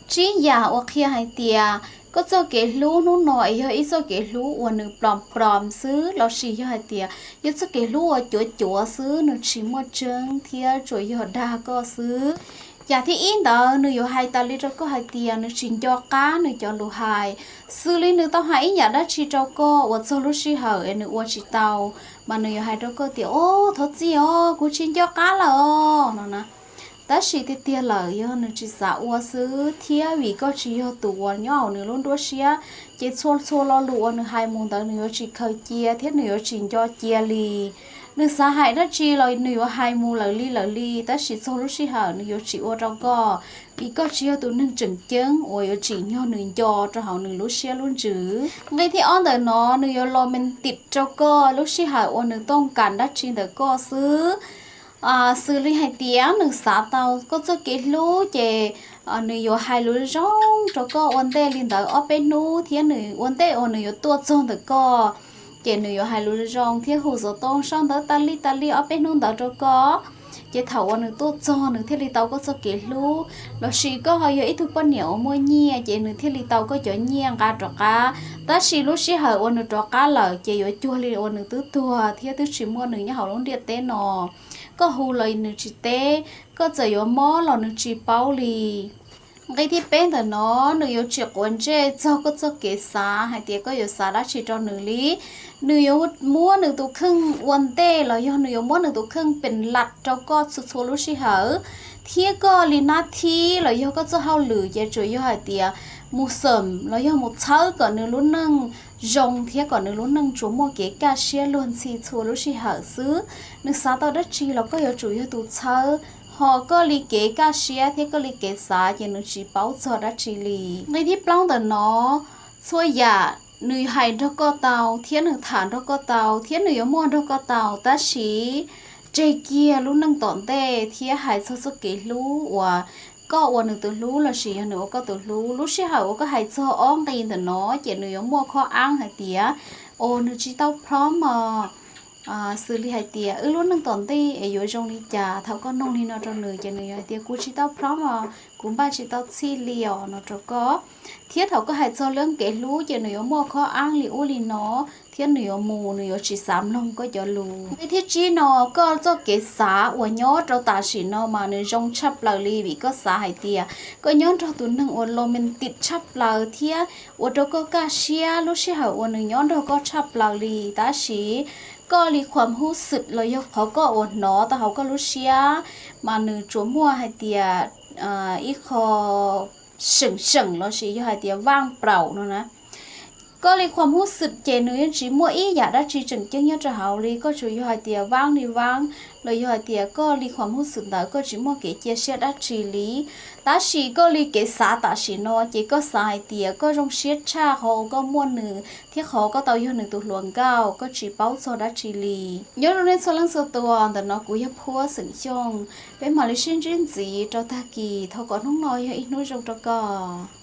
Tsib yam uas qhia hais tias koj txoj kev hlub hnub no es yog ib txoj kev hlub uas nws ploom ploom xwb lossis yog hais tias yog txoj kev hlub uas cuav cuav xwb, nws tsis muaj tseeb thiab tsuas yog dag koj xwb. Yam thib ib ntawd nws yuav hais tas li rau koj hais tias nws tsis nco qab nws cov lus hais, xws li nws tau hais ib yam dab tsi rau koj uas txog lub sij hawm es nws ua tsis tau, mas nws yuav hais rau koj tias, Os, thov txim os, kuv tsis nco qab lawm os, no na. Tab sis tiag tiag lawm yog nws tsis xav ua xwb, thiab vim koj tsis yog tus uas nyob hauv nws lub nruab siab, ces txhua txhua lo lus uas nws hais mus ntawd nws yuav tsis khaws cia thiab nws yuav tsis nco cia li. Nws xav hais dab tsi los nws yuav hais mus lawm li lawm li, tab sis txog lub sij hawm nws yuav tsis ua rau koj, vim koj tsis yog tus neeg tseem ceeb uas yuav tsim nyog nws nco rau hauv nws lub siab lub ntsws. Nqe thib ob ntawm no nws yuav los me ntim rau koj lub sij hawm uas nws tooj kam dab tsi ntawm koj xwb. Xws li hais tias nws xav tau koj txoj kev hlub ces nws yuav hais lus zoo rau koj ua ntej li ntawd ob peb hnub, thiab nws ua ntej uas nws yuav tuaj txog ntawm koj, ces nws yuav hais lus zoo thiab hu xov tooj sau ntawv tas li tas li ob peb hnub ntawd rau koj. Ces thaum uas nws tuaj txog nws thiaj li tau koj txoj kev hlub, lossis koj ho yog ib tug poj niam uas muaj nyiaj ces nws thiaj li tau koj cov nyiaj nqa rov qab. Tab sis lub sij hawm uas nws rov qab lawm ces yuav cuag li uas nws twb tuag thiab twb tsis muaj nws nyob hauv lub ntiaj teb no. Koj hu los nws tsis teb, koj txawm yuav mob los nws tsis paub li. Nqe thib peb ntawm no nws yuav tsis quav ntsej txog koj txoj kev xav hais tias koj yuav xav dab tsi rau nws li. Nws yuav muab nws tus kheej ua ntej los yog nws yuav muab nws tus kheej peem lam rau koj txhua txhua lub sij hawm, thiab koj li nab thib los yog koj txoj hauj lwm ces tsuas yog hais tias mus xeem los yog mus txhawb kom nws lub neej zoo thiab kom nws lub neej tsuas muaj kev kaj siab luag ntxhi txhua lub sij hawm xwb. Nws xav tau dab tsi los koj yuav tsum yog tus txhawb, ho koj li kev kaj siab thiab koj li kev xav ces nws tsis paub txog dab tsi li. Nqe thib plaub ntawm no, txhua yam nws hais nrog koj tau thiab nws tham nrog koj tau thiab nws yuav muaj nrog koj tau, tab sis tseg kiag lub neej tom ntej thiab hais txog txoj kev hlub uas koj ua nws tus hlub lossis yog nws ua koj tus hlub. Lub sij hawm uas koj hais txog ob nqi ntawm no ces nws yuav muaj khob aab hais tias, o, nws tsis tau prom os. Xws li hais tias wb lub neej tom ntej es yuav zoo li cas, thaum koj noog li no rau nws ces nws yuav hais tias kuv tsis tau prom os, kuv npaj tsis tau txhij li os no rau koj. Thiab thaum koj hais txog lub kev hlub ces nws yuav muaj khob aab li ub li no, thiab nws yuav mus, nws yuav tsis xav mloog koj cov lus. Nqe thib tsib no, koj txoj kev xav uas nyob rau tam sim no mas nws zoo tshaj plaws li vim koj xav hais tias koj nyob nrog tus neeg uas romantic tshaj plaws thiab ua rau koj kaj siab lub sij hawm uas nws nyob nrog koj tshaj plaws li. Tab sis koj li khuam hub xwm los yog qhov koj uas hnov tau hauv koj lub siab mas nws tsuas muaj hais tias ib qho seem seem lossis yog hais tias vaaj praum no na. Koj li khuam hub xwm ces nws yeej tsis muaj ib yam dab tsi tseem ceeb nyob rau hauv li, koj tsuas yog hais tias vaab li vaab los yog hais tias koj li khuam hub xwm ntawd koj tsis muaj kev cia siab dab tsi li. Tab sis koj li kev xav tam sim no ces koj xav hais tias koj zoo siab tshaj qhov uas koj muaj nws thiab qhov koj tau yog nws tus hluas nkauj, koj tsis paub txog dab tsi li. Nyob zoo nej txhua leej txhua tus, ntawm no kuv yog Phuab Xeem Xyooj, peb mam li sib ntsib ntxiv rau tag kis, thov kom hnub no yog ib hnub zoo rau koj.